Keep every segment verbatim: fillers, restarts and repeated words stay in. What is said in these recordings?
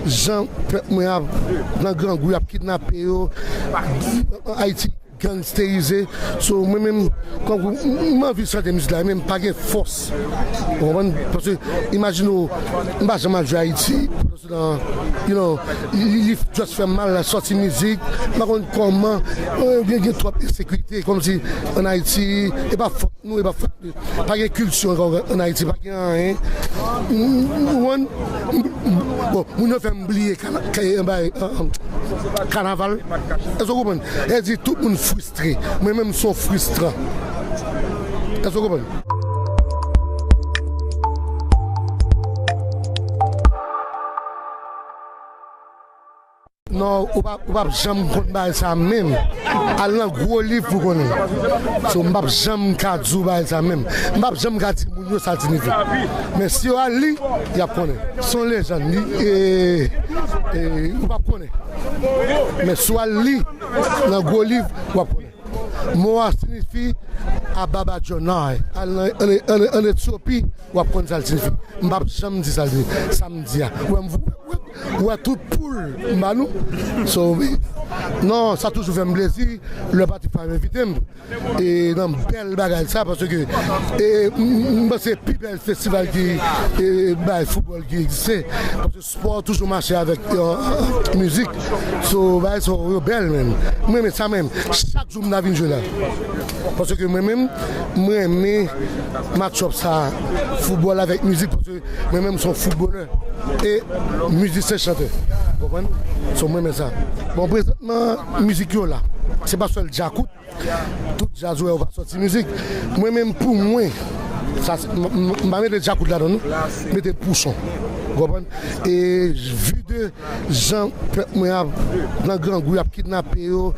Jan pèp mwen ap nan grangou, y ap kidnape yo. Ayiti gangsterize. So, mwen menm, kòm m anvi chante mizik la, men m pa gen fòs. Ou konprann? Paske, imajine w, m pa janm al jwe Ayiti. You know, li, li just fè m mal la, sòti mizik, m pa konn kòman, euh, gen, gen twòp ensekirite, kòmsi ann Ayiti, e pa fòt nou, e pa fòt, pa gen kilti ankò ann Ayiti, pa gen anyen. M, m, m, bon, moun yo fè m bliye kana-, ka-, bay, euh, euh, kanaval. Èske w konprann? Sa vle di tout moun fristre. Mwen menm, m se yon fristran. Èske w konprann? Non, ou p ap, ou p ap janm konn bagay sa menm. Al nan gwo liv pou konnen. So, m p ap janm ka di w bagay sa menm. M p ap janm ka di moun yo sa l siyifi. Men si yo al li, y ap konnen. Se yon lejann, li, e, e, ou p ap konnen. Men si w al li nan gwo liv, w ap konnen. Mo a siyifi Ababadjònay. Al nan, an, an, an Etyopi, w ap konn sa l siyifi. M p ap janm di sa l siyifi. Sa m di a. Ou wè m, ou wè, ou wè tout poul m ba nou. So, wi. Non, sa toujou fè m plezi lè Patrick Fabre envite m. E nan bèl bagay sa, paske, e, m, m panse pi bèl festival ki, e, bay foutbòl ki egziste. Paske spò toujou mache avèk, euh, mizik. So, bagay sa yo bèl menm. Mwen renmen sa menm. Chak jou m ta vin jwe la. Paske mwen menm, mwen renmen match-up sa, foutbòl avèk mizik, paske mwen menm se yon foutbolè. E mizisyen chantè. Ou konprann? So, mwen renmen sa. Bon, prezantman, mizik yo la. Se pa sèl djakout. Tout djaz ou wè yo pa sòti mizik. Mwen menm pou mwen, sa se, m, m, m pa mete djakout ladan non. Mete pouchon. Ou konprann? E vi de jan pèp mwen ap nan grangou, y ap kidnape yo.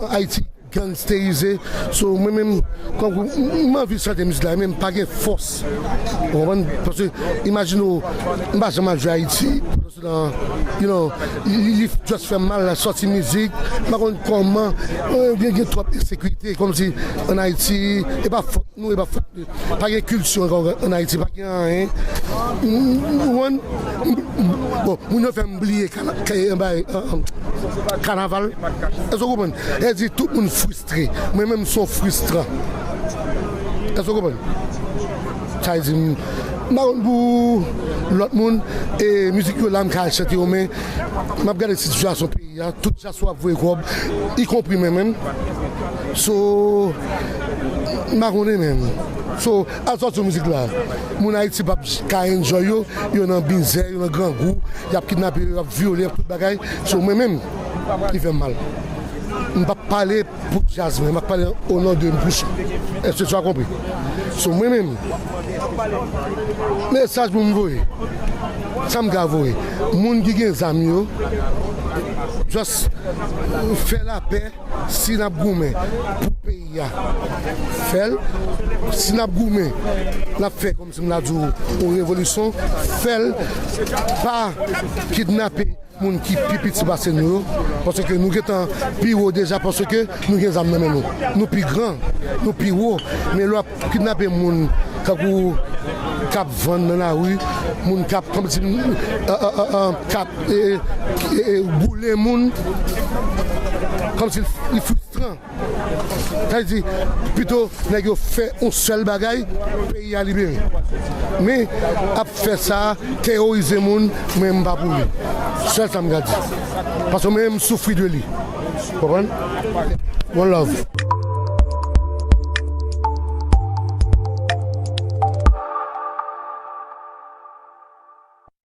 Ayiti gangsterize. So, mwen menm, kòm m, m anvi chante mizik la, men m pa gen fòs. Ou konprann? Paske, imajine w, m pa janm al jwe Ayiti. You know, li, li just fè m mal la, sòti mizik, m pa konn kòman, euh, gen, gen twòp ensekirite, kòmsi ann Ayiti, e pa fòt nou, e pa fòt, pa gen kilti ankò ann Ayiti, pa gen anyen. M, m, m, bon, moun yo fè m bliye kana-, ka-, bay, euh, euh, kanaval. Èske w konprann? Sa vle di tout moun fristre. Mwen menm, m se yon fristran. Èske w konprann? Sa vle di, m, m pa konn pou lòt moun, e mizik yo la, m ka al chante yo, men m ap gade sitiyasyon peyi a, tout dyaspora ap voye kòb, ikonpri mwen menm. So, m pa konnen menm. So, al sòti yon mizik la. Moun Ayiti p ap ka enjoy yo, yo nan mizè, yo nan grangou, y ap kidnape yo, y ap vyole, y ap tout bagay. So, mwen menm, li fè m mal. M p ap pale pou djaz mwen, m ap pale o non de m tou. Èske tu as compris? So, mwen menm, mesaj pou m voye, sa m ka voye, moun ki gen zam yo, just fè lapè. Si n ap goumen pou peyi a, fè l. Si n ap goumen, n ap fè kòmsi m ta di w yon revolisyon, fè l. Pa kidnape moun ki pi piti pase nou yo, paske nou gentan pi wo deja, paske nou gen zam nan men nou. Nou pi gran, nou pi wo, men lè w ap kidnape moun, tankou k ap vann nan lari, moun k ap, kòmsi, euh, euh, euh, euh, k ap, e, e, e, boule moun, kòmsi li fristran. Sa vle di, pito nèg yo fè yon sèl bagay, peyi a libere. Men, ap fè sa, teworize moun, mwen m pa pou li. Sèl sa m ka di. Paske mwen menm m soufri de li. Konprann? One love.